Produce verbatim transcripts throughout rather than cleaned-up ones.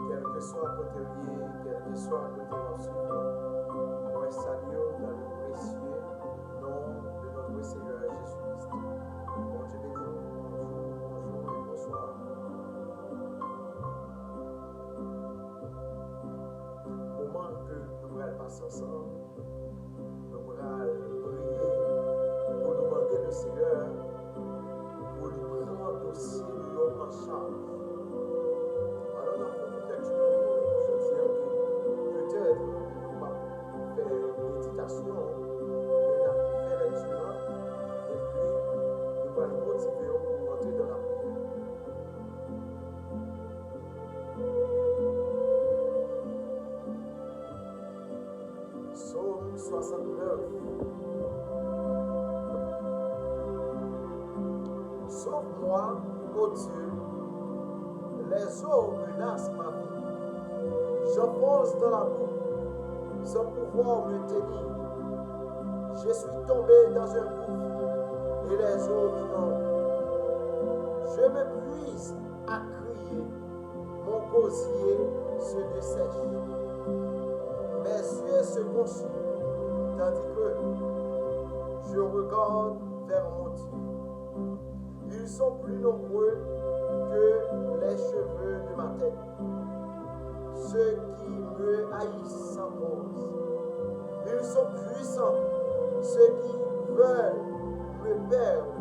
Kèlkeswa kote w ye, kèlkeswa kote w ap swiv nou, mwen salye w dans le précieux nom de notre Seigneur Jésus-Christ. Bondye beni w, bonjou, bonjou e bonswa. Moman ke nou pral pase ansanm, nou pral priye pou nou mande Lesenyè pou li pran dosye nou yo an chaj. Alò, n ap fè yon tèks pou jodi a ke petèt nou p ap fè meditasyon, men n ap fè lèkti la, epi nou pral motive yo pou rantre nan lapriyè. Psaume soixante-neuf. Sauve-moi, ô Dieu, les eaux menacent ma vie. J'enfonce dans la boue, sans pouvoir me tenir. Je suis tombé dans un gouffre et les eaux m'inondent. Je m'épuise à crier, mon gosier se dessèche. Mes yeux se consument, tandis que je regarde vers mon Dieu. Ils sont plus nombreux que les cheveux de ma tête. Ceux qui me haïssent sans cause. Ils sont puissants, ceux qui veulent me perdre.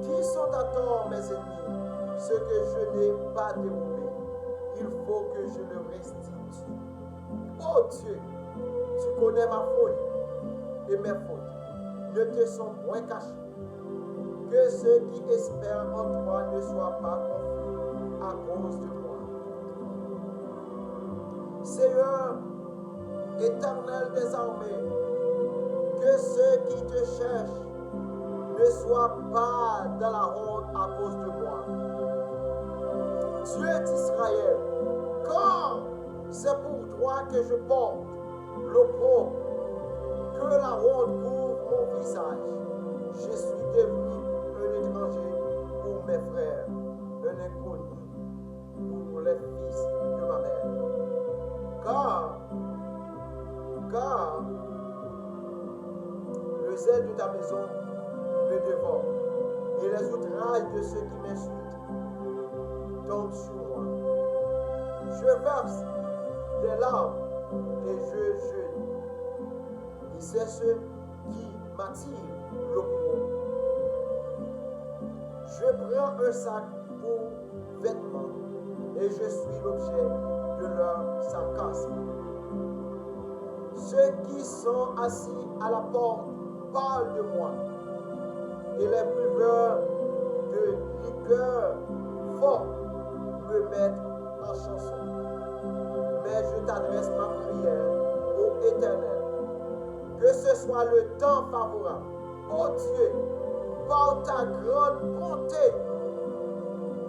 Qui sont à tort mes ennemis, ceux que je n'ai pas dérobés. Il faut que je leur restitue. Ô Dieu, tu connais ma folie et mes fautes ne te sont point cachées. Que ceux qui espèrent en toi ne soient pas confus à cause de moi. Seigneur, Éternel des armées, que ceux qui te cherchent ne soient pas dans la honte à cause de moi. Dieu d'Israël, quand c'est pour toi que je porte l'opprobre, que la honte couvre mon visage. Je suis devenu un étranger pour mes frères, un inconnu pour les fils de ma mère. Car, car le zèle de ta maison me dévore, et les outrages de ceux qui m'insultent tombent sur moi. Je verse des larmes et je jeûne. Et c'est ce qui m'attire l'opprobre. Je prends un sac pour vêtement et je suis l'objet de leur sarcasme. Ceux qui sont assis à la porte parlent de moi et les buveurs de liqueurs fortes me mettent en chanson. Mais je t'adresse ma prière, ô Éternel. Que ce soit le temps favorable. Ô Dieu, par ta grande bonté,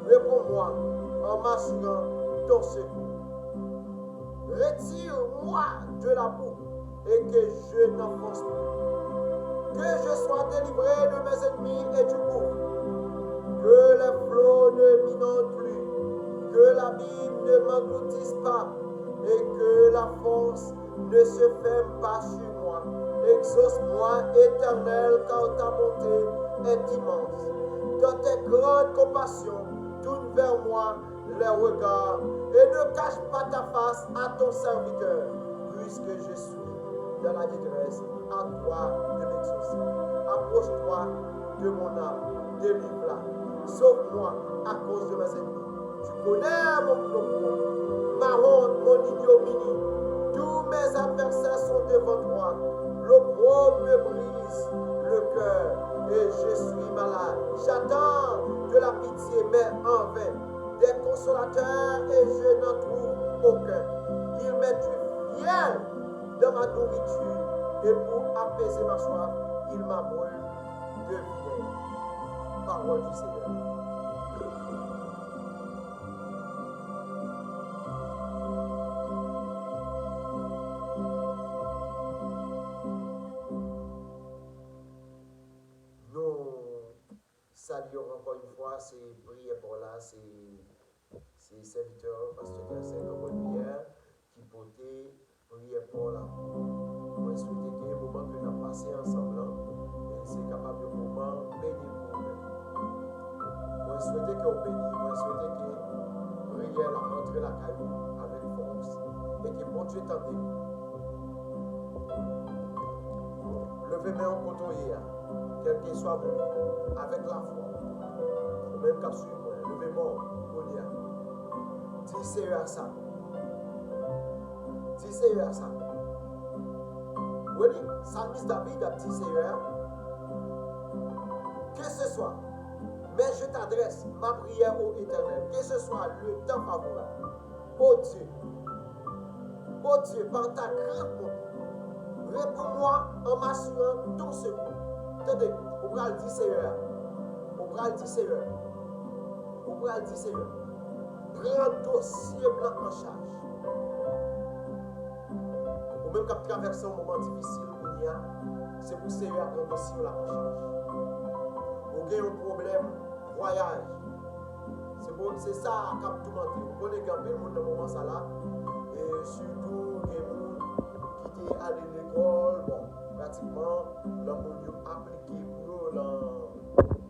réponds-moi en m'assurant ton secours. Retire-moi de la boue et que je n'enfonce plus. Que je sois délivré de mes ennemis et du gouffre. Que les flots ne m'inondent plus. Que l'abîme ne m'engloutisse pas et que la fosse ne se ferme pas sur moi. Exauce-moi, Éternel, car ta bonté est immense. Dans tes grandes compassions, tourne vers moi les regards et ne cache pas ta face à ton serviteur, puisque je suis dans la détresse, à toi de m'exaucer. Approche-toi de mon âme, délivre-la, sauve-moi à cause de mes ennemis. Tu connais mon opprobre, ma honte, mon ignominie. Tous mes adversaires sont devant toi. L'opprobre me brise le cœur et je suis malade. J'attends Terre et je n'en trouve aucun. Il met du miel dans ma nourriture, et pour apaiser ma soif, il m'abreuve de vinaigre. Parole du Seigneur. Nou salye w ankò yon fwa, se priyè pa w la, se, se sèvitè w, pastè Gasèl Anmòl Pyè, ki pote priyè pa w la. Mwen swete ke moman ke n ap pase ansanm lan, e se kapab yon moman beni pou ou menm. Mwen swete ke w beni, mwen swete ke priyè la rantre lakay ou avèk fòs, e ke Bondye tande w. Leve men w kote w ye a, kèlkeswa moun, avèk lafwa. Ou menm k ap swiv mwen, leve men w kounye a. Di Seyè a sa. Di Seyè a sa. Wi, salmis David ap di Seyè a, que ce soit, mais je t'adresse ma prière, ô Éternel, que ce soit le temps favorable. Ô Dieu, ô Dieu, par ta grande bonté, réponds-moi en m'assurant ton secours. Tande, ou pral di Seyè a, ou pral di Seyè a, ou pral di Seyè a, pran dosye m lan an chaj. Ou menm k ap travèse yon moman difisil kounye a, se pou Seyè a pran dosye w la an chaj. Ou gen yon pwoblèm vwayaj. Se bon, se sa k ap toumante w. Ou konnen gen anpil moun nan moman sa la, e sitou gen moun ki te ale lekòl, bon, pratikman, lè moun yo aplike pou yo nan,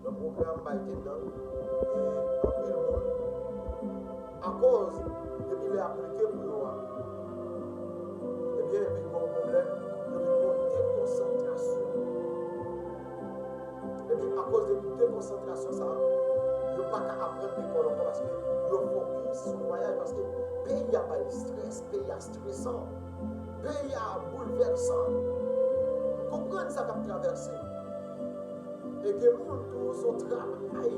nan pwogram Biden nan, e anpil moun, akoz, depi lè aplike pou yo a, ebyen, vin gen yon pwoblèm, yo vin gen yon dekonsantrasyon. Epi, akoz de dekonsantrasyon sa a, yo pa ka aprann lekòl ankò paske yo fokis sou vwayaj, paske peyi a bay strès, peyi a stresan, peyi a boulvèsan. Konprann sa k ap travèse. E gen moun tou, se yon travay.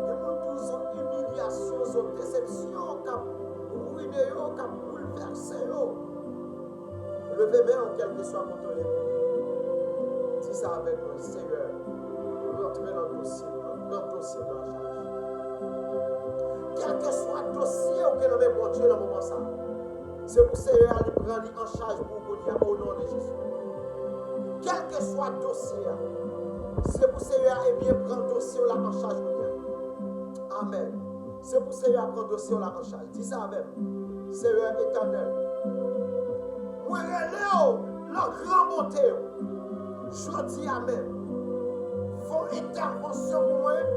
Gen moun tou, se yon imilyasyon, se yon desepsyon k ap rwine yo, k ap boulvèse yo. Leve men w, kèlkeswa kote w ye. Di sa avèk mwen, Seyè, rantre nan dosye m nan, pran dosye m nan an chaj. Kèlkeswa dosye w gen nan men Bondye nan moman sa a, se pou Seyè a li pran li an chaj pou ou kounye a, o non de Jezi. Kèlkeswa dosye a, se pou Seyè a, ebyen, pran dosye w la an chaj kounye a. Amèn. Se pou Seyè a pran dosye w la an chaj. Di sa avè m. Seyè Etènèl, mwen rele w nan gran bonte w. Jodi a menm, fè yon entèvansyon pou mwen,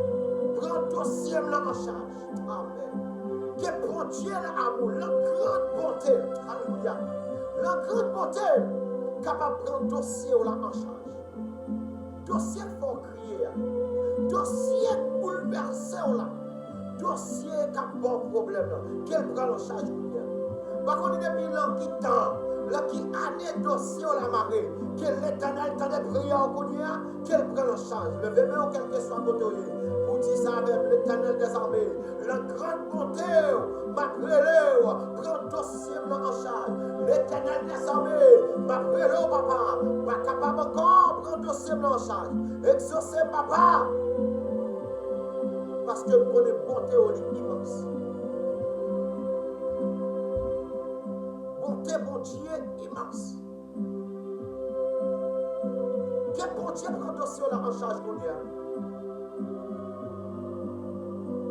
pran dosye m nan an chaj. Amèn. Ke Bondye nan amou, nan gran bonte l, alelouya, nan gran bonte l, kapab pran dosye w la an chaj. Dosye k fè w kriye a, dosye k boulvèse w la, dosye k ap ba w pwoblèm nan, ke l pran l an chaj kounye a. Pa konnen depi nan ki tan, nan ki ane dosye w la mare, ke Letènèl tande priyè w kounye a, ke l pran l an chaj. Leve men w kèlkeswa kote w ye, pou w di sa avè m, Letènèl dèzame, nan gran bonte w, m ap rele w, pran dosye m nan an chaj. Letènèl dèzame, m ap rele w, papa, m pa kapab ankò, pran dosye m nan an chaj. Egzose m, papa, paske m konnen bonte w li imans. Bonte Bondye imans. Ke Bondye pran dosye w la an chaj kounye a.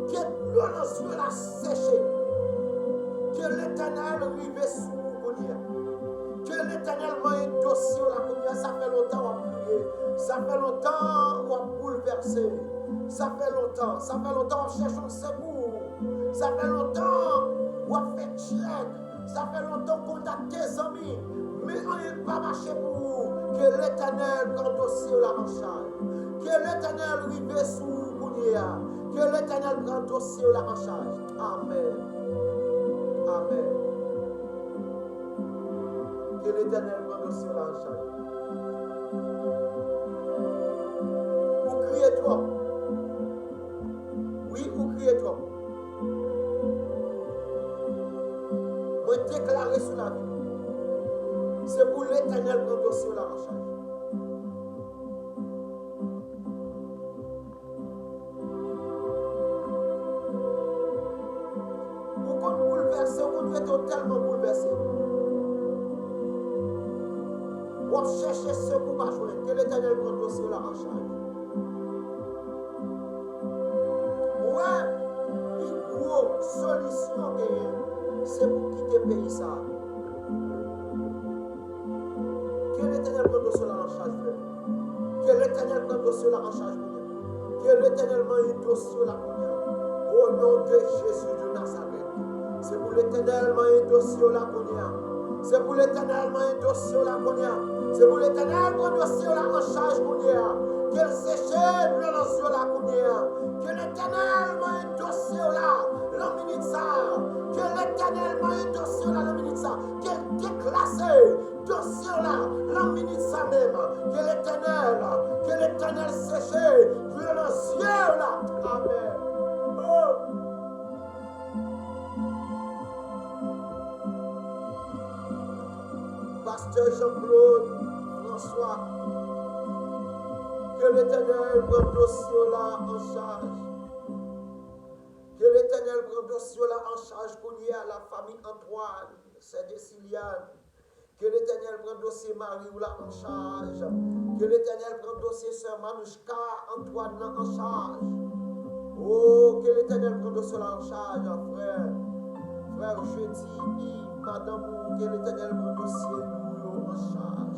Ke dlo nan zye w la seche. Ke Letènèl rive sou ou kounye a. Ke Letènèl manyen dosye w la kounye a. Sa fè lontan w ap kriye. Sa fè lontan w ap boulvèse. Sa fè lontan. Sa fè lontan w ap chèche yon sekou. Sa fè lontan w ap fè tchèk. Sa fè lontan w kontakte zanmi, men anyen pa mache pou ou. Ke Letènèl pran dosye w la an chaj. Ke Letènèl rive sou ou kounye a. Ke Letènèl pran dosye w la an chaj. Amèn. Amèn. Ke Letènèl pran dosye w la an chaj. Ou kriye twòp. Wi, ou kriye twòp. Tèlman boulvèse. W ap chèche sekou, pa jwenn. Ke Letènèl pran dosye w la an chaj. Ou wè, pi gwo solisyon genyen, se pou kite peyi sa a. Ke Letènèl pran dosye w la an chaj, frè. Ke Letènèl pran dosye w la an chaj, frè. Ke Letènèl manyen dosye w la kounye a. O non de Jezi de Nazarèt. Se pou Letènèl manyen dosye w la kounye a. Se pou Letènèl manyen dosye w la kounye a. Se pou Letènèl pran dosye w la an chaj kounye a. Ke l seche dlo nan zye w la kounye a. Ke Letènèl manyen dosye w la nan minit sa a. Ke Letènèl manyen dosye w la nan minit sa a. Ke l deklase dosye w la nan minit sa menm. Ke Letènèl, ke Letènèl seche dlo nan zye w la. Amèn. Oh! Pastè Jean-Claude François, ke Letènèl pran dosye w la an chaj. Ke Letènèl pran dosye w la an chaj kounye a, la famille Antoine, sè Desiliane. Ke Letènèl pran dosye mari w la an chaj. Ke Letènèl pran dosye sè Manouchka Antoine nan an chaj. O, ke Letènèl pran dosye w la an chaj, frè. Frè Jeudi, Yves, madanm ou, ke Letènèl pran dosye nou yo an chaj.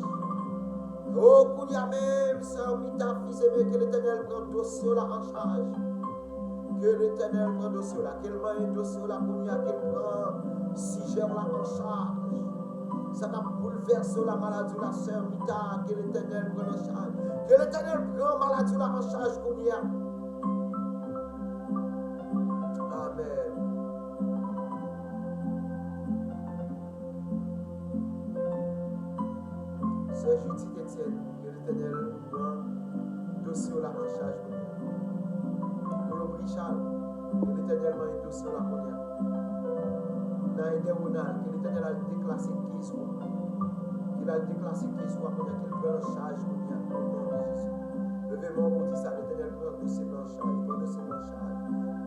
O, kounye a menm, sè Mita Fizeme, ke Letènèl pran dosye w la an chaj. Ke Letènèl pran dosye w la, ke l manyen dosye w la kounye a, ke l pran sijè w la an chaj. Sa k ap boulvèse w la, maladi w la, sè Mita, ke Letènèl pran an chaj. Ke Letènèl pran maladi w la an chaj kounye a. Amèn. Sè Judith Etienne, ke Letènèl pran dosye w la an chaj kounye a. Kolonb Richard, ke Letènèl manyen dosye w la kounye a. Naïde Ronald, ke Letènèl al deklase kez ou a. Ke l al deklase kez ou a kounye a, ke l pran l an chaj kounye a. O non de Jezi. Leve men w pou w di sa, Letènèl pran dosye m nan an chaj, pran dosye m nan an chaj.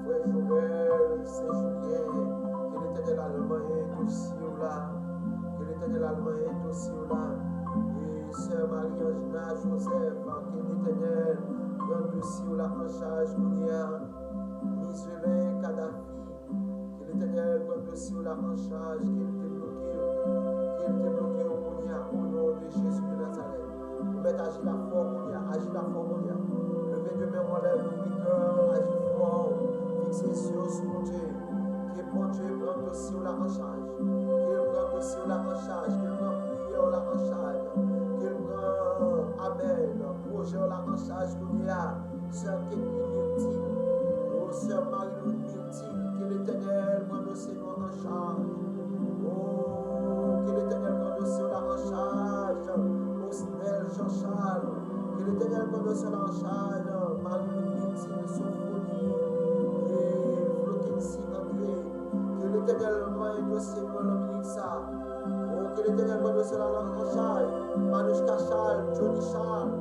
Frè Joël Saint Julien, ke Letènèl al manyen dosye w la. Ke Letènèl al manyen dosye w la. E sè Marie Angina Joseph, ke Letènèl pran dosye w la an chaj kounye a. Mizelin Kadhafi, ke Letènèl pran dosye w la an chaj, ke l debloke w, ke l debloke w kounye a, o non de Jezi de Nazarèt. Ou mèt aji lafwa w kounye a, aji lafwa w kounye a. Leve de men w anlè, louvri kè w, aji fwa w, fikse zye w sou Bondye. Ke Bondye pran dosye w la an chaj. Ke l pran dosye w la an chaj. Ke l pran priyè w la an chaj. Ke l pran, amèn, pwojè w la an chaj kounye a. Sè Kate Myrtil, o sè Marie-Louise Myrtil, ke Letènèl pran dosye nou an chaj. O, ke Letènèl pran dosye w la an chaj. Osnel Jean Charles, ke Letènèl pran dosye w la an chaj. Marie-Louise Myrtil, Sofoni, e Flokensi André, ke Letènèl manyen dosye nou an nan minit sa. O, ke Letènèl pran dosye w la an chaj. Manouchka Charles, Johnny Charles,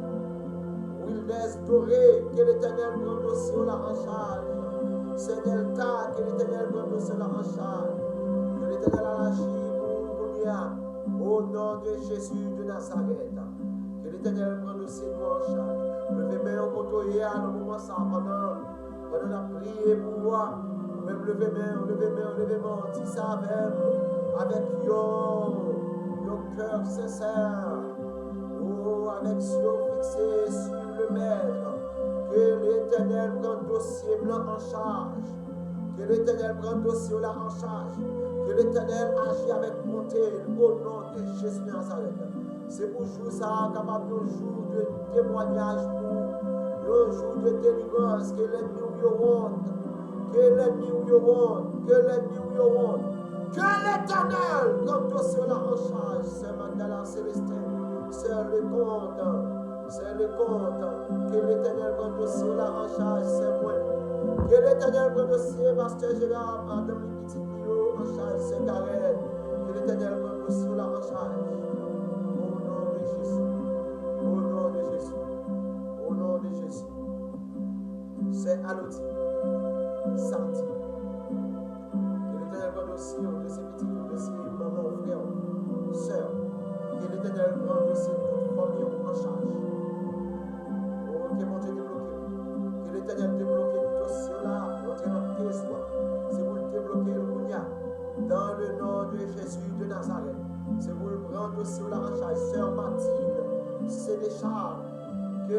Wildes Doré, ke Letènèl pran dosye w la an chaj. Sè Delta, ke Letènèl pran dosye w la an chaj. Ke Letènèl al aji pou ou kounye a. O non de Jezi de Nazarèt. Ke Letènèl pran dosye nou an chaj. Leve men w kote w ye a nan moman sa a, pandan Pandan n ap priye pou ou a, ou menm leve men w, leve men w, leve men w, di sa avè m, avèk yon, yon kè sensè, o, avèk zye w fikse sur le Maître. Ke Letènèl pran dosye m lan an chaj. Ke Letènèl pran dosye w la an chaj. Ke Letènèl aji avèk bonte, o non de Jezi Nazarèt. Se pou jou sa a kapab yon jou de temwayaj pou ou, yon jou de delivrans. Ke lènmi w yo wont, ke lènmi w yo wont, ke lènmi w yo wont. Ke Letènèl pran dosye w la an chaj, sè Magdala Célestin, sè Leconte, sè Leconte. Ke Letènèl pran dosye w la an chaj, sè mwen. Ke Letènèl pran dosye pastè Gérard, madanm li, pitit li yo an chaj, sè Garèt. Ke Letènèl pran dosye w la an chaj. O non de Jezi. O non de Jezi. O non de Jezi. Sè Alodi, Samdi. Ke Letènèl pran dosye w, dosye pitit ou, dosye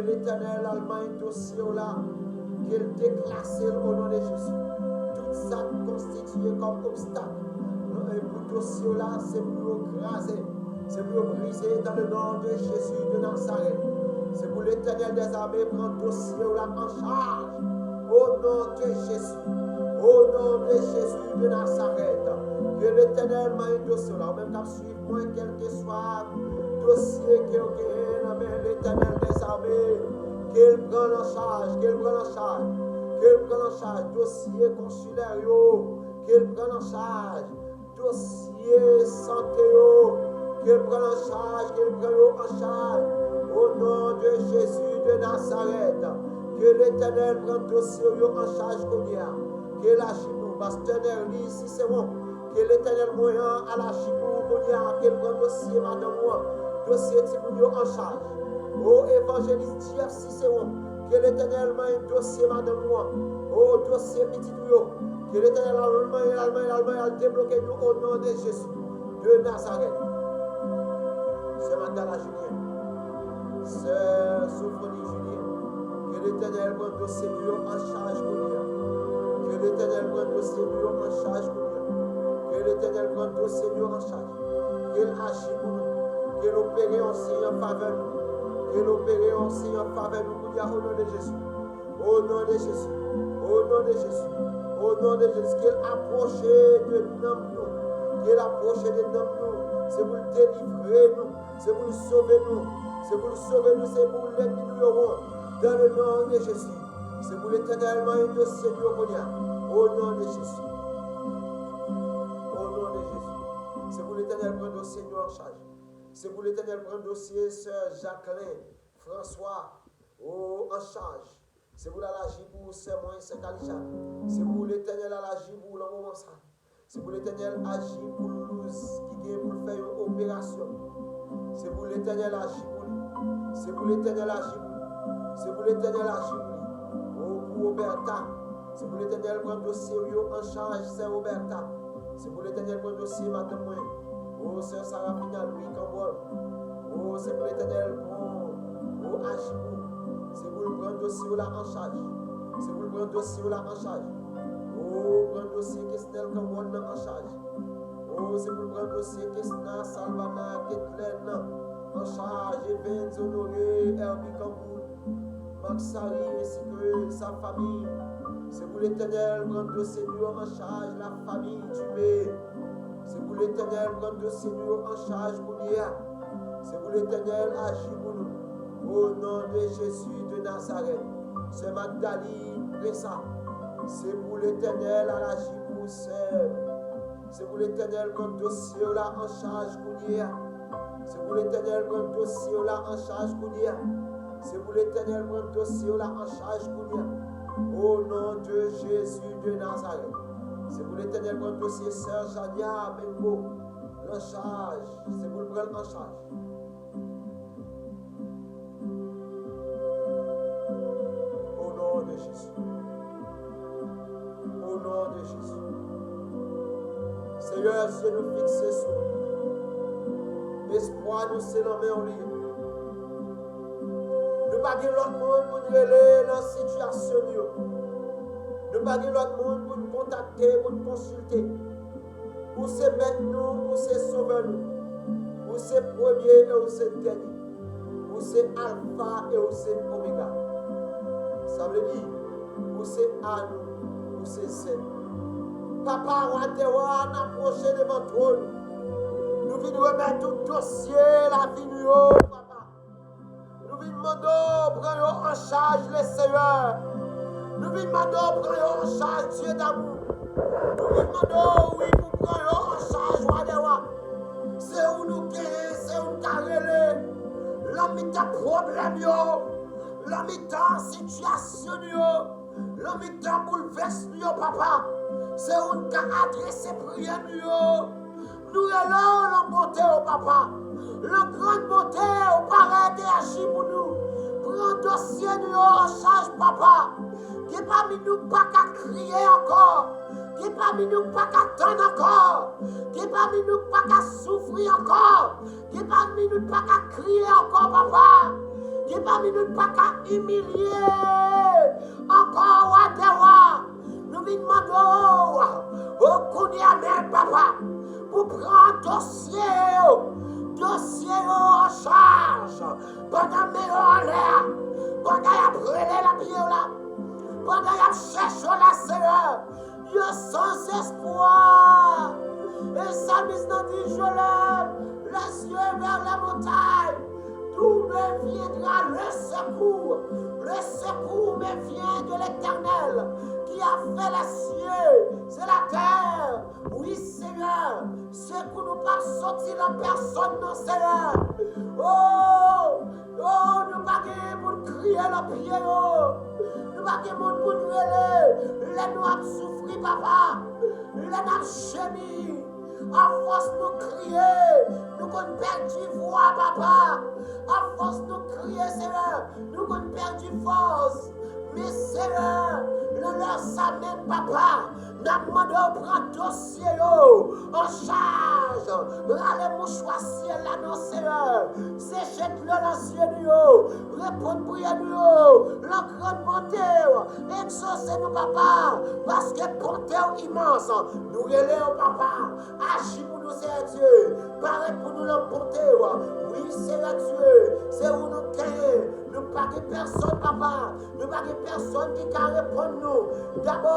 Letènèl al manyen dosye w la, ke l deklase l o non de Jezi. Tout sa k konstitiye kòm obstak pou dosye w la, se pou yo kraze, se pou yo brize dans le nom de Jésus de Nazareth. Se pou Letènèl dèzame pran dosye w la an chaj o non de Jezi. O non de Jezi de Nazareth. Ke Letènèl manyen dosye w la. Ou menm k ap swiv mwen, kèlkeswa dosye ke w genyen nan men Letènèl dèzame, ke l pran l an chaj, ke l pran l an chaj, ke l pran l an chaj. Dosye konsilè yo, ke l pran l an chaj. Dosye sante yo, ke l pran l an chaj, ke l pran yo an chaj. O non de Jezi de Nazarèt, ke Letènèl pran dosye yo an chaj kounye a. Ke l aji pou pastè Nerly Cicéron, ke Letènèl mwen an al aji pou ou kounye a, ke l pran dosye madanm ou an, dosye timoun yo an chaj. O evanjelis Jeff Cicéron, ke Letènèl manyen dosye madanm ou an, o dosye pitit ou yo, ke Letènèl al manyen, al manyen, al manyen, al debloke nou o non de Jezi de Nazarèt. Sè Magdala Julien, sè Sophronie Julien, ke Letènèl pran dosye nou yo an chaj kounye a. Ke Letènèl pran dosye nou yo an chaj kounye a. Ke Letènèl pran dosye nou yo an chaj. Ke l aji pou nou. Ke l opere yon siy an favè nou. Ke l opere yon siy an favè nou kounye a o non de Jezi. O non de Jezi. O non de Jezi. O non de Jezi. Ke l apwoche de nanm nou. Ke l apwoche de nanm nou. Se pou l delivre nou. Se pou l sove nou. Se pou l sove nou. Se pou lènmi nou yo wont. Dans le nom de Jésus. Se pou Letènèl manyen dosye nou yo kounye a. O non de Jezi. O non de Jezi. Se pou Letènèl pran dosye nou an chaj. Se pou Letènèl pran dosye sè Jacqueline François o an chaj. Se pou l al aji pou sè mwen, sè Kalisha. Se pou Letènèl al aji pou ou nan moman sa. Se pou Letènèl aji pou Luz ki gen pou l fè yon operasyon. Se pou Letènèl aji pou li. Se pou Letènèl aji pou li. Se pou Letènèl aji pou li. O pou Roberta. Se pou Letènèl pran dosye w yo an chaj, sè Roberta. Se pou Letènèl pran dosye madanm mwen. O sè Sarafina Louis Kanbòl. O se pou Letènèl pran, o aji pou. Se pou l pran dosye w la an chaj. Se pou l pran dosye w la an chaj. O pran dosye Kesnel Kanbòl nan an chaj. O se pou l pran dosye Kesna Salvana Ketlen nan an chaj. Evens Honoré Herby Kanboul. Maksari ensi ke sa fanmi. Se pou Letènèl pran dosye nou yo an chaj, la fanmi Dubé. Se pou Letènèl pran dosye nou yo an chaj kounye a. Se pou Letènèl aji pou nou. O non de Jezi de Nazarèt. Sè Magdaline Presa. Se pou Letènèl al aji pou sè. Se pou Letènèl pran dosye w la an chaj kounye a. Se pou Letènèl pran dosye w la an chaj kounye a. Se pou Letènèl pran dosye w la an chaj kounye a. O non de Jezi de Nazarèt. Se pou Letènèl pran dosye sè Jania Bengo l an chaj. Se pou l pran l an chaj. O non de Jezi. O non de Jezi. Seyè, zye nou fikse sou ou. Espwa nou se nan men w li ye. Nou pa gen lòt moun pou n rele nan sitiyasyon nou yo. Nou pa gen lòt moun pou n kontakte, pou n konsilte. Ou se mèt nou, ou se sovè nou. Ou se premye e ou se dènye. Ou se alfa e ou se omega. Sa vle di, ou se a nou, ou se zen nou. Papa, wa dè wa, n apwoche devan twòn ou. Nou vin remèt ou dosye lavi nou yo, papa. Nou vin mande w pran yo an chaj, le Seyè. Nou vin mande w pran yo an chaj, Dye damou. Nou vin mande w, wi, pou pran yo an chaj, wa dè wa. Se ou nou genyen, se ou n ka rele. Nan mitan pwoblèm yo, nan mitan sitiyasyon nou yo, nan mitan boulvès nou yo, papa. Se ou n ka adrese priyè nou yo. Nou rele w nan bonte w, papa. Nan grann bonte w, parèt e aji pou nou. Pran dosye nou yo an chaj, papa. Gen pami nou k pa ka kriye ankò. Gen pami nou k pa ka tann ankò. Gen pami nou k pa ka soufri ankò. Gen pami nou k pa ka kriye ankò, papa. Gen pami nou pa ka imilye ankò, wa dè wa. Nou vin mande w, o kounye a menm, papa, pou pran dosye yo, dosye yo an chaj, pandan men yo anlè a, pandan y ap rele nan pye w la, pandan y ap chèche w la, Seyè, yo san espwa. E salmis nan di, je lève les yeux vers les montagnes, d'où me viendra le secours. Le secours me vient de l'Éternel, qui a fait les cieux et la terre. Wi, Seyè, sekou nou p ap soti nan pèsòn, non, Seyè. O, o, nou pa gen moun pou n kriye nan pye yo. Nou pa gen moun pou n rele lè nou ap soufri, papa. Lè n ap jemi, afòs nou kriye, nou konn pèdi vwa, papa. Afòs nou kriye, Seyè, nou konn pèdi fòs. Men, Seyè, nan lè sa menm, papa, n ap mande w pran dosye yo an chaj. Rale mouchwa syèl la, non, Seyè. Seche dlo nan zye nou yo. Reponn priyè nou yo. Lan grann bonte w, egzose nou, papa, paske bonte w imans. Nou rele w, papa, aji pou nou, Seyè Dye. Parèt pou nou lan bonte w. Wi, Seyè Dye, se ou nou genyen. Nou pa gen pèsòn, papa. Nou pa gen pèsòn ki ka reponn nou. Dabò,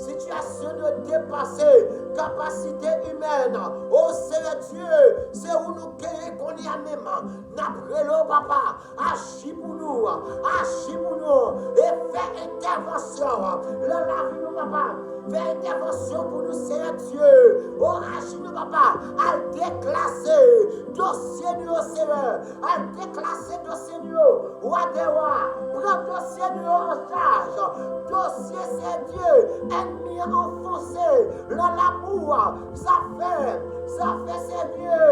sitiyasyon nou depase kapasite imèn. O Seyè Dye, se ou nou genyen kounye a menm. N ap rele w, papa. Aji pou nou, aji pou nou, e fè entèvansyon lan lavi nou, papa. Fè entèvansyon pou nou, Seyè Dye. O, aji nou, papa. Al deklase dosye nou yo, Seyè. Al deklase dosye nou yo, wa dè wa. Pran dosye nou yo an chaj. Dosye, Seyè Dye, ènmi an anfonse lan labou a. Zafè, zafè, Seyè Dye,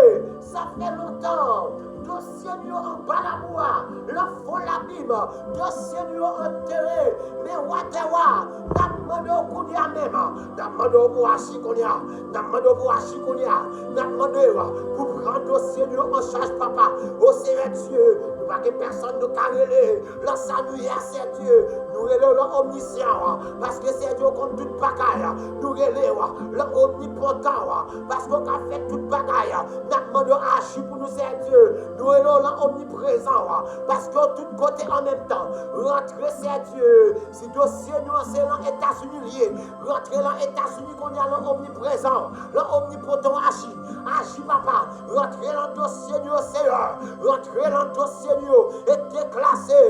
sa fè lontan. Dosye nou yo anba labou a, lan fon labim. Dosye nou yo antere. Men wa dè wa, n ap mande w kounye a menm. N ap mande w pou aji kounye a. N ap mande w pou aji kounye a. N ap mande w pou pran dosye nou yo an chaj, papa. O Seyè Dye, nou pa gen pèsòn nou ka rele. Lan sa nou ye a, Seyè Dye, nou rele w lan omnisyan, paske, Seyè Dye, ou konn tout bagay. Nou rele w lan omnipotan, paske ou ka fè tout bagay. N ap mande w aji pou nou, Seyè Dye. Nou rele w lan omniprezan, paske ou tout kote an menm tan. Rantre, Seyè Dye. Si dosye nou an se lan Etazini li ye, rantre lan Etazini kounye a, lan omniprezan, lan omnipotan, aji. Aji, papa. Rantre lan dosye nou yo, Seyè. Rantre lan dosye nou yo e deklase,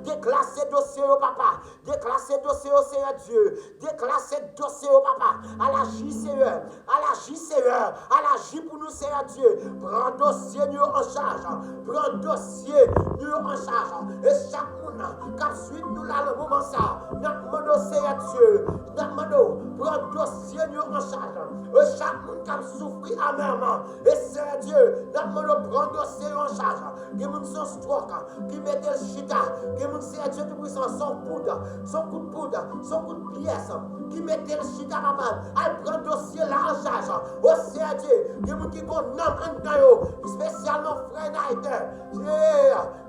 deklase dosye yo, papa. Deklase dosye yo, Seyè Dye. Deklase dosye yo, papa. Al aji, Seyè. Al aji, Seyè. Al aji pou nou, Seyè Dye. Pran dosye nou yo an chaj. Pran dosye nou yo an chaj. E chak moun k ap swiv nou la, nan moman sa, n ap mande w, Seyè Dye. N ap mande w, pran dosye nou yo an chaj. E chak moun k ap soufri amèman, e Seyè Dye, n ap mande w pran dosye yo an chaj. Gen moun se yon stròk ki mete l chita. Gen moun, Seyè Dye Toupisan, se yon poud, se yon kout poud, se yon kout pyès ki mete l chita, papa. Al pran dosye la an chaj. O Seyè Dye, gen moun ki gon nanm anndan yo, espesyalman frè Nayden.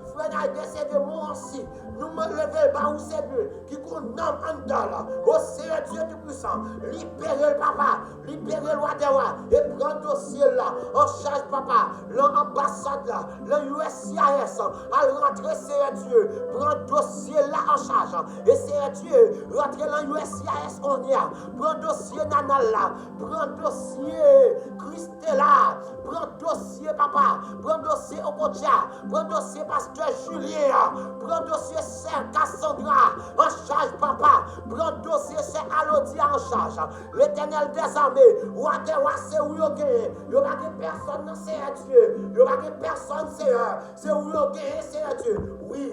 Frè Nayden, se de Moransi. Nou leve l ba ou, Seyè Dye, ki gon nanm anndan l. O Seyè Dye Toupisan, libere l, papa. Libere l, wa dè wa, e pran dosye l la an chaj, papa, lan anbasad la, lan U S C I S. Al rantre, Seyè Dye, pran dosye l la an chaj. E Seyè Dye, rantre lan U S C I S kounye a. Pran dosye Nana l la, pran dosye Kristela, pran dosye, papa, pran dosye Okocha, pran dosye pastè Julien an, pran dosye sè Cassandra an chaj, papa, pran dosye sè Alodi an chaj. Letènèl dèzame, wa dè wa, se ou yo genyen. Yo pa gen pèsòn, non, Seyè Dye. Yo pa gen pèsòn, Seyè. Se ou yo genyen, Seyè Dye. Wi.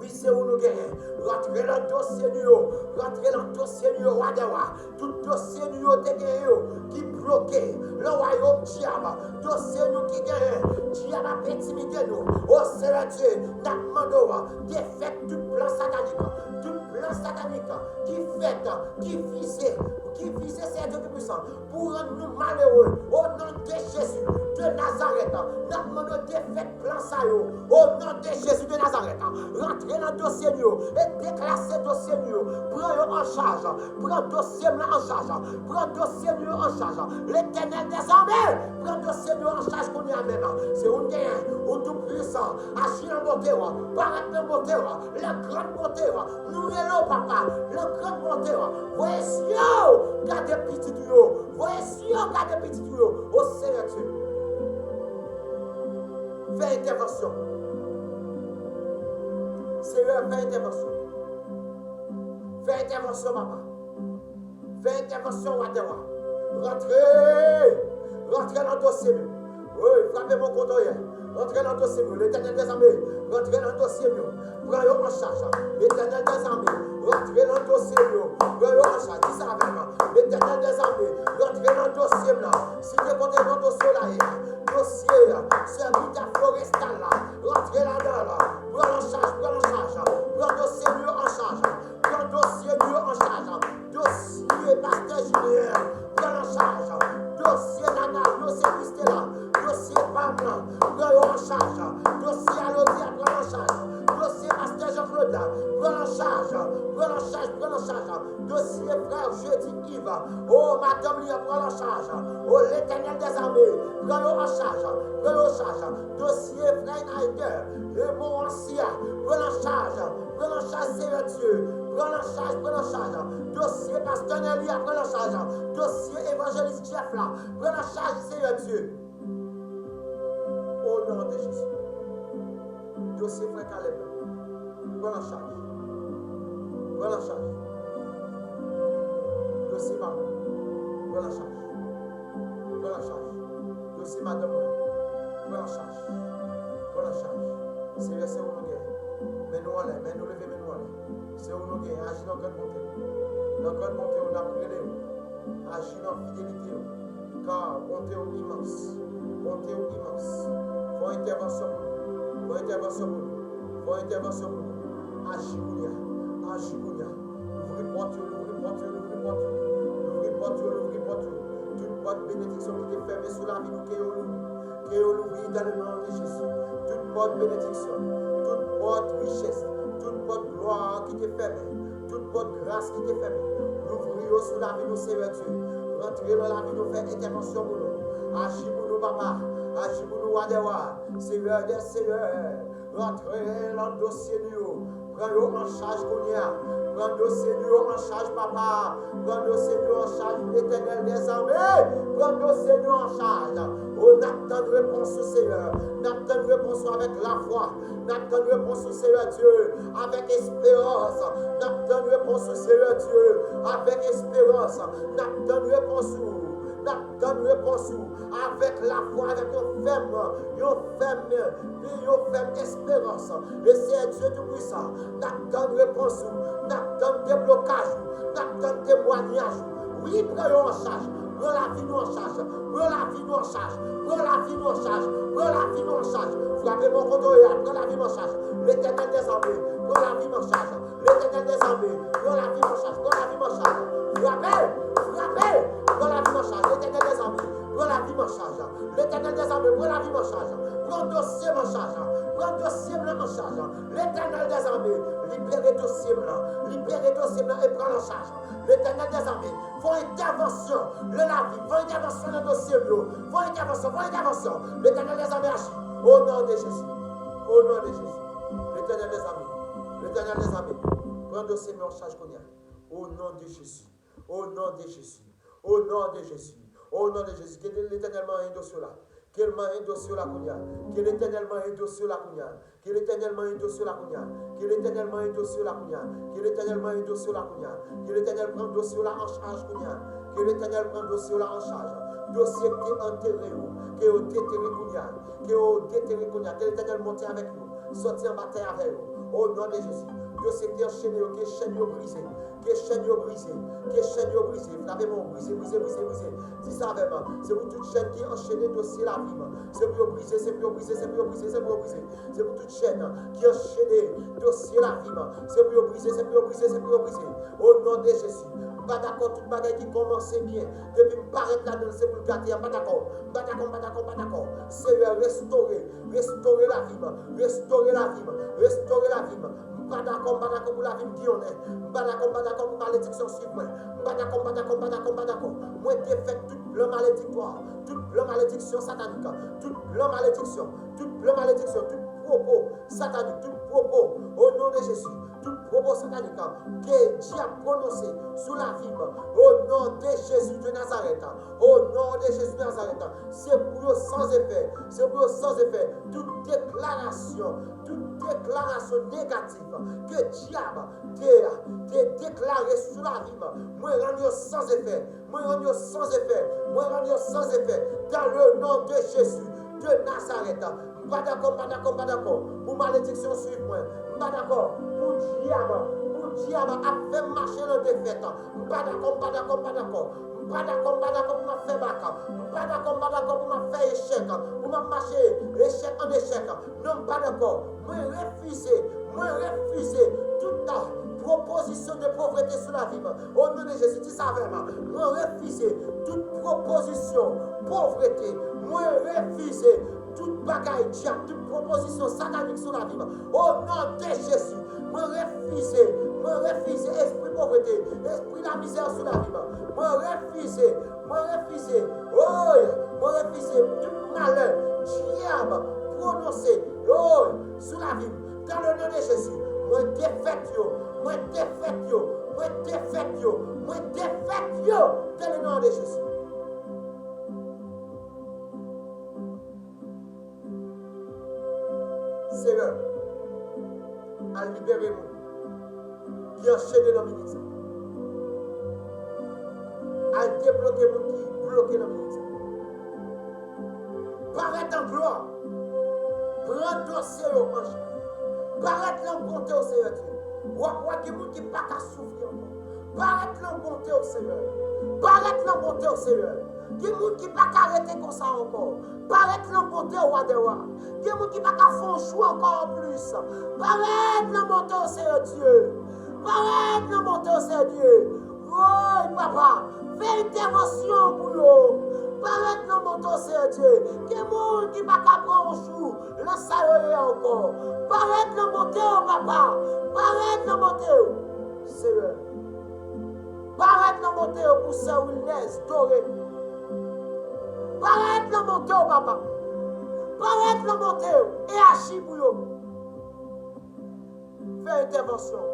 Wi, se ou nou genyen. Rantre lan dosye nou yo. Rantre lan dosye nou yo, wa dè wa. Tout dosye nou yo te genyen yo ki bloke lan wayòm dyab. Dosye nou ki genyen, dyab ap entimide nou. O Seyè Dye, n ap mande w, defèt tout plan satanik. Tout plan satanik ki fèt, ki vize, ki vize, Seyè Dye Toupisan, pou rann nou malere. O non de Jezi de Nazarèt, n ap mande w defèt plan sa yo. O non de Jezi de Nazarèt, rantre nan dosye nou yo e deklase dosye nou yo. Pran yo an chaj. Pran dosye m lan an chaj. Pran dosye nou yo an chaj. Letènèl dèzame, pran dosye nou yo an chaj kounye a menm. Se ou n genyen, ou tou pwisan. Aji nan bonte w, parèt nan bonte w, la grande bonté w. Nou rele w, papa, la grande bonté w. Voye zye w gade pitit ou yo. Voye zye w gade pitit ou yo. O Seyè Dye, fè entèvansyon. Seyè, fè entèvansyon. Fè entèvansyon, papa. Fè entèvansyon, wa dè wa. Rantre! Rantre nan dosye m yo. Wi, frape bon kote w ye. Rantre nan dosye m yo. Letènèl dèzame, rantre nan dosye m yo. Pran yo an chaj. Letènèl dèzame, rantre nan dosye m yo. Pran yo an chaj. Di sa avè m. Letènèl dèzame, rantre nan dosye m lan. Site kote nan dosye w la ye. Dosye sèvitè Florestal la. Rantre ladan l. Pran l an chaj, pran l an chaj. Pran dosye m yo an chaj. Pran dosye nou yo an chaj. Dosye pastè Julien, pran l an chaj. Dosye Nana, dosye Christela, dosye pa m lan, pran yo an chaj. Dosye Alodia, pran l an chaj. Dosye pastè Jean Claude la, pran l an chaj. Pran l an chaj, pran l an chaj. Dosye frè Jeudi Yves, o madanm li an, pran l an chaj. O Letènèl dèzame, pran yo an chaj. Pran yo an chaj. Dosye frè Nayder, e bon ansi a, pran l an chaj. Pran l an chaj, Seyè Dye. Pran l an chaj, pran l an chaj. Dosye pastè Nelly a, pran l an chaj. Dosye evanjelis Jeff la, pran l an chaj, Seyè Dye. O non de Jezi. Dosye frè Caleb la, pran l an chaj. Pran l an chaj. Dosye pa m, pran l an chaj. Pran l an chaj. Dosye madanm mwen, pran l an chaj. Pran l an chaj. Seyè, se ou nou genyen. Men nou anlè, men nou leve, men nou anlè. Se ou nou genyen. Aji nan grann bonte w. Nan grann bonte w, n ap rele w. Aji nan fidelite w. Ka bonte w imans. Bonte w imans. Fè yon entèvansyon pou nou. Fè yon entèvansyon pou nou. Fè yon entèvansyon pou nou. Aji kounye a. Aji kounye a. Louvri pòt yo, louvri pòt yo, louvri pòt yo. Louvri pòt yo, louvri pòt yo. Tout pòt benediksyon ki te fèmen sou lavi nou, ke yo louvri. Ke yo louvri dans le nom de Jésus. Tout pòt benediksyon, tout pòt richès, tout pòt glwa ki te fèmen, tout pòt gras ki te fèmen, louvri yo sou lavi nou, Seyè Dye. Rantre nan lavi nou, fè entèvansyon pou nou. Aji pou nou, papa. Aji pou nou, wa dè wa. Seyè dè seyè. Rantre nan dosye nou yo. Pran yo an chaj kounye a. Pran dosye nou yo an chaj, papa. Pran dosye nou yo an chaj, Letènèl dèzame. Pran dosye nou yo an chaj. O, n ap tann repons ou, Seyè. N ap tann repons ou avèk lafwa. N ap tann repons ou, Seyè Dye, avèk esperans. N ap tann repons ou, Seyè Dye, avèk esperans. N ap tann repons ou. N ap tann repons ou avèk lafwa, avèk yon fèm, yon fèm, yon fèm esperans. E Seyè Dye Toupwisan, n ap tann repons ou, n ap tann deblokaj ou, n ap tann temwayaj ou. Wi, pran yo an chaj, pran lavi nou an chaj, pran lavi nou an chaj, pran lavi nou an chaj, pran lavi nou an chaj. Frape bò kote w ye a, pran lavi m an chaj. Letènèl dèzame, pran lavi m an chaj. Letènèl dèzame, pran lavi m an chaj, pran lavi m an chaj. Frape, frape, pran lavi m an chaj. Letènèl dèzame, pran lavi m an chaj. Letènèl dèzame, pran lavi m an chaj. Pran dosye m an chaj. Pran dosye m lan an chaj. Letènèl dèzame, libere dosye m lan. Libere dosye m lan e pran l an chaj. Letènèl dèzame, fè yon entèvansyon nan lavi m. Fè yon entèvansyon nan dosye m yo. Fè yon entèvansyon, fè yon entèvansyon. Letènèl dèzame aji. O non de Jezi. O non de Jezi. Letènèl dèzame. Letènèl dèzame. Pran dosye m yo an chaj kounye a. O non de Jezi. O non de Jezi. O non de Jezi. O non de Jezi. Ke Letènèl manyen dosye w la. Ke l manyen dosye w la kounye a. Ke Letènèl manyen dosye w la kounye a. Ke Letènèl manyen dosye w la kounye a. Ke Letènèl manyen dosye w la kounye a. Ke Letènèl manyen dosye w la kounye a. Ke Letènèl pran dosye w la an chaj kounye a. Ke Letènèl pran dosye w la an chaj. Dosye ki te antere yo, ke yo detere kounye a. Ke yo detere kounye a. Ke Letènèl monte avèk yo. Sòti anba tè avè yo. O non de Jezi. Dosye ki te anchene yo, ke chèn yo brize. Ke chèn yo brize. Ke chèn yo brize. Frape men w, brize, brize, brize, brize. Di sa avè m. Se pou tout chèn ki anchene dosye lavi m. Se pou yo brize, se pou yo brize, se pou yo brize, se pou yo brize. Se pou tout chèn ki anchene dosye lavi m. Se pou yo brize, se pou yo brize, se pou yo brize. O non de Jezi. M pa dakò tout bagay ki kòmanse byen. Depi m parèt ladan l, se pou l gate a. M pa dakò. M pa dakò, m pa dakò, m pa dakò. Senyè, restore. Restore lavi m. Restore lavi m. Restore lavi m. M pa dakò, m pa dakò pou lavi m giyonnen. M pa dakò, m pa dakò pou malediksyon swiv mwen. M pa dakò, m pa dakò, m pa dakò, m pa dakò. Mwen defèt tout plan malediktwa, tout plan malediksyon satanik, tout plan malediksyon, tout plan malediksyon, tout pwopo satanik, tout pwopo, o non de Jezi, tout pwopo satanik ke dyab pwononse sou lavi m, o non de Jezi de Nazarèt, o non de Jezi de Nazarèt, se pou yo san efè, se pou yo san efè, tout deklarasyon, tout deklarasyon negatif ke dyab te, te deklare sou lavi m, mwen rann yo san efè, mwen rann yo san efè, mwen rann yo san efè, dans le nom de Jésus de Nazareth. M pa dakò, m pa dakò, m pa dakò pou malediksyon swiv mwen. M pa dakò pou dyab, pou dyab ap fè m mache nan defèt. M pa dakò, m pa dakò, m pa dakò. M pa dakò, m pa dakò pou m ap fè bak. M pa dakò, m pa dakò pou m ap fè echèk, pou m ap mache echèk an echèk. Non, m pa dakò. Mwen refize, mwen refize tout pwopozisyon de povrete sou lavi m. O non de Jezi, di sa avè m. Mwen refize tout pwopozisyon povrete. Mwen refize tout bagay dyab, tout pwopozisyon satanik sou lavi m. O non de Jezi, mwen refize, mwen refize espri povrete, espri lamizè sou lavi m. Mwen refize, mwen refize, oy, mwen refize tout malè dyab pwononse, oy, sou lavi m. Dans le nom de Jésus, mwen defèt yo, mwen defèt yo, mwen defèt yo, mwen defèt yo, dans le nom de Jésus. Senyè, al libere moun ki anchene nan minit sa. Al debloke moun ki bloke nan minit sa. Parèt an glwa. Pran dosye yo an chen. Parèt nan bonte w, Senyè Dye. W ap wè gen moun ki pa ka soufri ankò. Parèt nan bonte w, Senyè. Parèt nan bonte w, Senyè. Gen moun ki pa ka rete konsa ankò. Parèt nan bonte w, Wa dè wa. Gen moun ki pa ka fè yon jou ankò anplis. Parèt nan bonte w, Senyè Dye. Parèt nan bonte w, Senyè Dye. Woy, papa, fè entèvansyon pou yo. Parèt nan bonte w, Senyè Dye. Gen moun ki pa ka pran yon jou nan sa yo ye ankò. Parèt nan bonte w, papa. Parèt nan bonte w, Senyè. Parèt nan bonte w pou sè Wilnez Doré. Parèt nan bonte w, papa. Parèt nan bonte w e aji pou yo. Fè entèvansyon.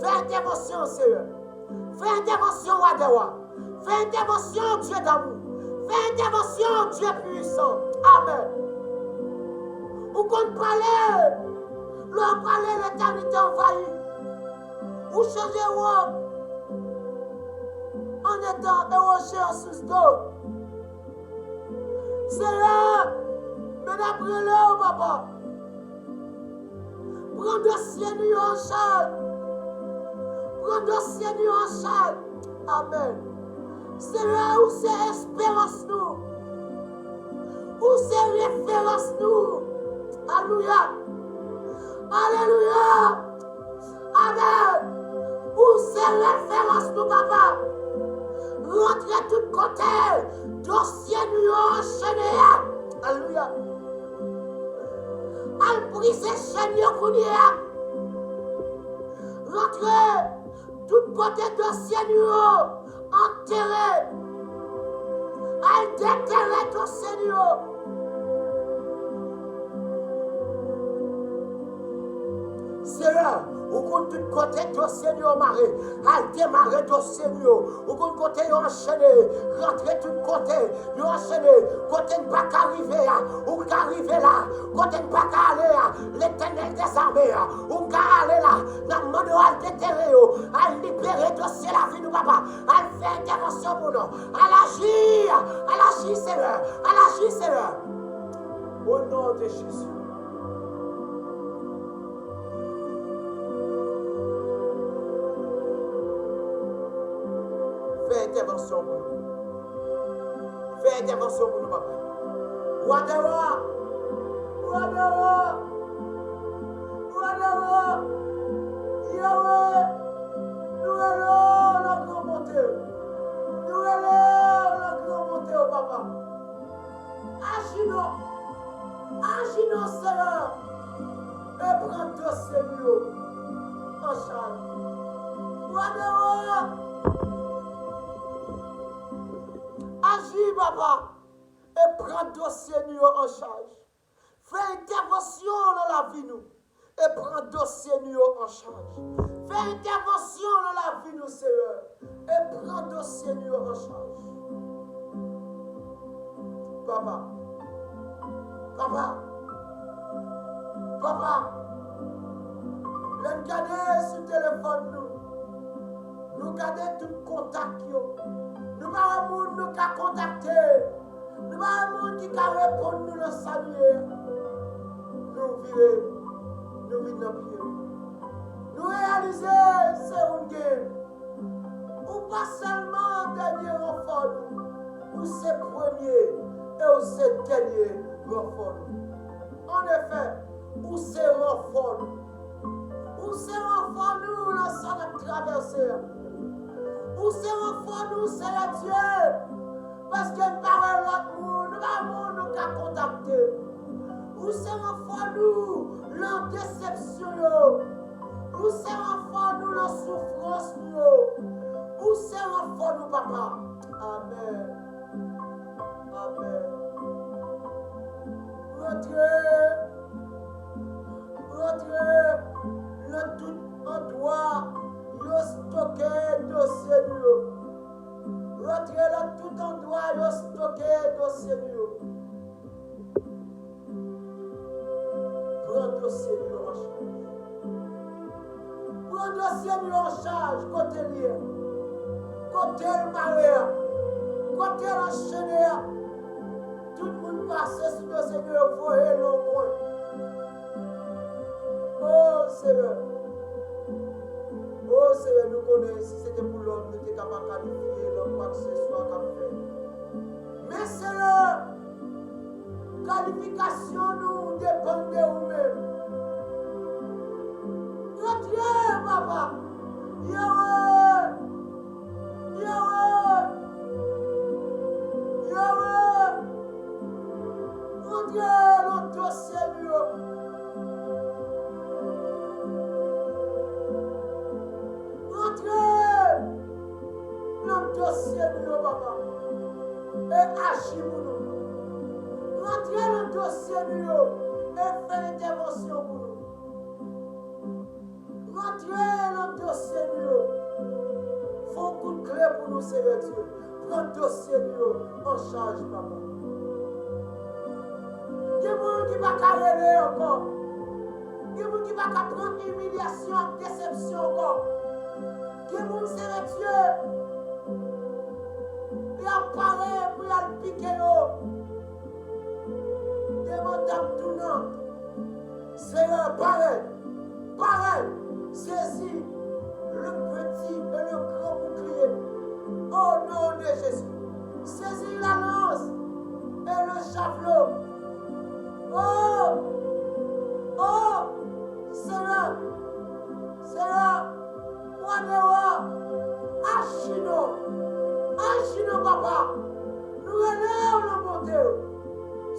Fè entèvansyon, Senyè. Fè entèvansyon, Wa dè wa. Fè entèvansyon, Dye damou. Fè entèvansyon, Dye pwisan. Amèn. Ou konn pale. Lè w pale, letènite anvayi. Ou chanje wòb an etan ewoje an sous do. Senyè, men n ap rele w, papa. Pran dosye nou yo an chaj. Pran dosye nou yo an chaj. Amèn. Senyè, ou se esperans nou. Ou se referans nou. Alelouya. Alelouya. Amèn. Ou se referans nou, papa. Rantre tout kote dosye nou yo anchene a. Alelouya. Al brize chèn yo kounye a. Rantre tout kote dosye nou yo antere. Al detere dosye nou yo. Senyè, ou konn tout kote dosye nou yo mare. Al demare dosye nou yo. Ou konn kote yo anchene. Rantre tout kote yo anchene. Kote n pa ka rive a, ou ka rive la. Kote n pa ka ale a, Letènèl dèzame a, ou ka ale la. N ap mande w al detere yo. Al libere dosye lavi nou, papa. Al fè entèvansyon pou nou. Al aji. Al aji, Senyè. Al aji, Senyè. O non de Jezi. Fè entèvansyon pou nou. Fè entèvansyon pou nou, papa. Wa dè wa! Wa dè wa! Wa dè wa! Yahweh! Nou rele w nan gran Sinon, Seyè, e pran dosye nou yo an chaj. Wa de wa, aji, papa, e pran dosye nou yo an chaj. Fè entèvansyon nan lavi nou e pran dosye nou yo an chaj. Fè entèvansyon nan lavi nou, Seyè, e pran dosye nou yo an chaj. Papa, papa, papa, lè n gade sou telefòn nou, nou gade tout kontak yo. Nou pa wè moun nou ka kontakte. Nou pa wè moun ki ka reponn nou nan sa nou ye a. Nou vire, nou vin nan pye w. Nou reyalize se ou n gen. Ou pa sèlman dènye ranfò nou, ou se premye e ou se dènye ranfò nou. Anefè, ou se ranfò nou. Ou se ranfò nou nan sa n ap travèse a. Ou se ranfò nou, Seyè Dye. Paske n pa wè lòt moun, nou pa wè moun nou ka kontakte. Ou se ranfò nou nan desepsyon yo. Ou se ranfò nou nan soufrans nou yo. Ou se ranfò nou, papa. Amèn. Amèn. Rantre, rantre nan tout andwa yo stoke dosye nou yo. Rantre nan tout andwa yo stoke dosye nou yo. Pran dosye nou yo an chaj. Pran dosye nou yo an chaj, kote l ye a, kote l mare a, kote l anchene a. Tout moun pase sou dosye nou yo, voye l nan yon kwen. O Seyè, o Seyè, nou konnen si se te pou lòm, nou te ka pa kalifye nan kwa ke se swa k ap fèt. Men Seyè, kalifikasyon nou depann de ou menm. Rantre, papa. Yawe! Yawe! Yawe! Rantre nan dosye nou yo. Rantre nan dosye nou yo, papa, e aji pou nou. Rantre nan dosye nou yo e fè entèvansyon pou nou. Rantre nan dosye nou yo. Fè yon kout kle pou nou, Seyè Dye. Pran dosye nou yo an chaj, papa. Gen moun ki pa ka rele ankò. Gen moun ki pa ka pran imilyasyon ak desepsyon ankò. Gen moun, Seyè Dye, y ap pare pou y al pike yo. Gen moun k ap tounen. Seyè, pare, pare, sezi le petit et le grand bouclier. Au nom de Jésus. Sezi la lance et le javelot. Oh, oh, Seyè, Seyè, Wa de wa, aji non, aji non, papa. Nou rele w nan bonte w.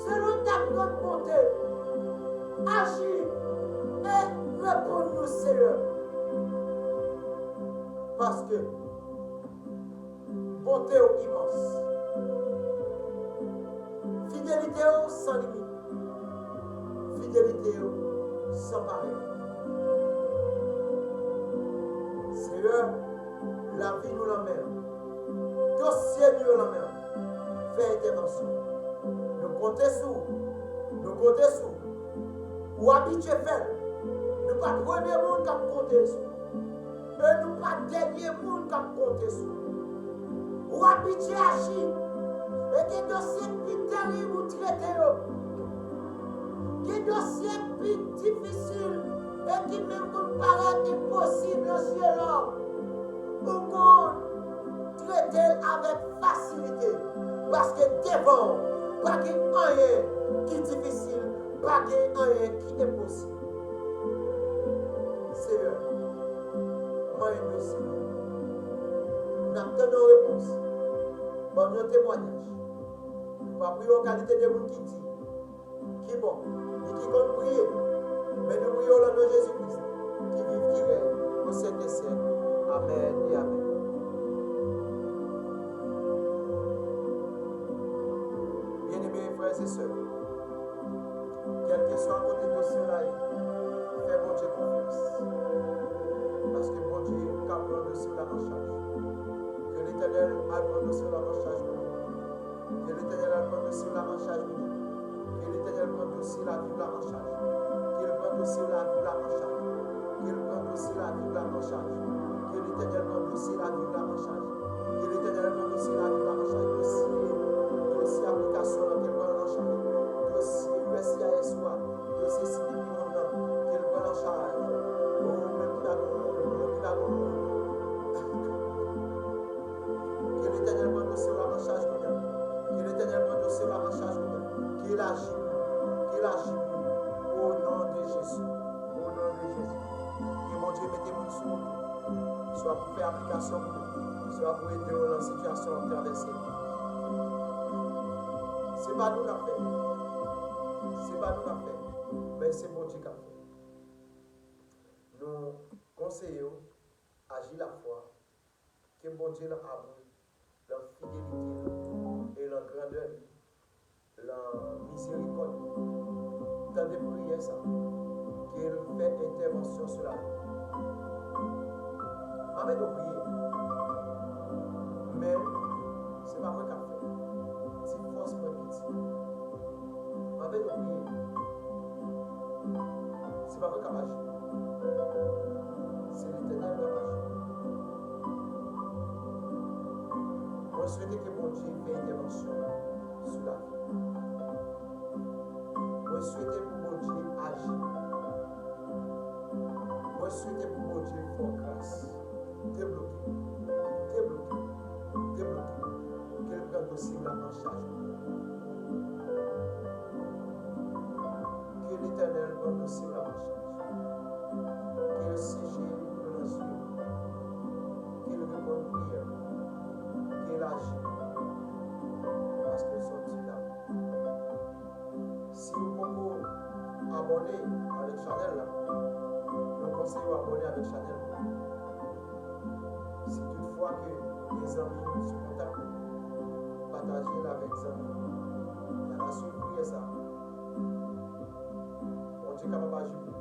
Selon ta gran bonte, aji e reponn nou, Seyè. Paske bonte w imans. Fidelite w san limit. Fidelite w san parèy. Seyè, lavi nou nan men w. Dosye nou yo nan men w. Fè entèvansyon. Nou konte sou ou. Nou konte sou ou. Ou abitye fè l. Nou pa premye moun k ap konte sou ou. E nou pa dènye moun k ap konte sou ou. Ou abitye aji. E gen dosye k pi terib ou trete yo. Gen dosye k pi difisil e ki menm konn parèt enposib nan zye lòm. Ou konn trete l avèk fasilite. Paske devan w, pa gen anyen ki difisil, pa gen anyen ki enposib. Seyè, manyen dosye nou. N ap tann yon repons. Ban nou yon temwayaj. Pa priye yon kalite de moun ki di, ki bon. ki konn priye. Men nou priye o non de Jezi Kris, ki viv, ki rèy o syèk dè syèk. Amèn e amèn. Byeneme frè e sè, kèlkeswa kote dosye w la ye, fè Bondye konfyans. Paske Bondye ka pran dosye w la an chaj. Ke Letènèl al pran dosye w la an chaj pou ou. Ke Letènèl al pran dosye w la an chaj pou ou. Ke Letènèl pran dosye lavi w la an chaj. Ke l pran dosye lavi w la an chaj. Ke l pran dosye lavi w la an chaj. Ke Letènèl pran dosye lavi w la an chaj. Ke Letènèl pran dosye lavi w la an chaj. Dosye, dosye aplikasyon w lan, ke l pran l an chaj. Dosye S I S ou a, dosye C P P moun nan, ke l pran l an chaj. O, menm ki pa gen moun, menm ki pa gen moun. Ke Letènèl pran dosye w la an chaj kounye a. Ke Letènèl pran dosye w la an chaj kounye a. Ke l aji pou ou. Ke l aji pou ou. O non de Jezi. O non de Jezi. Ke Bondye mete moun sou ou. Swa pou fè aplikasyon pou ou, swa pou ede w lan sitiyasyon w ap travèse. Se pa nou k ap fè. Se pa nou k ap fè. Men se Bondye k ap fè. Nou konseye w, aji lafwa, ke Bondye lan amou l, lan fidelite l e lan grandè l, lan mizerikòd li, tande priyè sa, ke l fè entèvansyon sou lavi w. M ap ede w priye, men se pa mwen k ap fè. Ti fòs mwen piti. M ap ede w priye. Se pa mwen k ap aji. Se Letènèl k ap aji. Mwen swete ke Bondye fè entèvansyon sou lavi w. Mwen swete pou Bondye aji. Mwen swete pou Bondye fè w gras. Debloke. Debloke. Debloke. Ke l pran dosye w la an chaj. Ke Letènèl pran dosye w la an chaj. Ke l seche dlo nan zye w. Ke l reponn priyè w. Ke l aji. Paske l se yon Dye damou. Si ou poko abòne avèk chanèl la, nou konseye w abòne avèk chanèl la. Si toutfwa ke ou gen zanmi ou sou kontak, pataje l avèk zanmi ou. Y a ka swiv priyè sa. Bondye kapab aji pou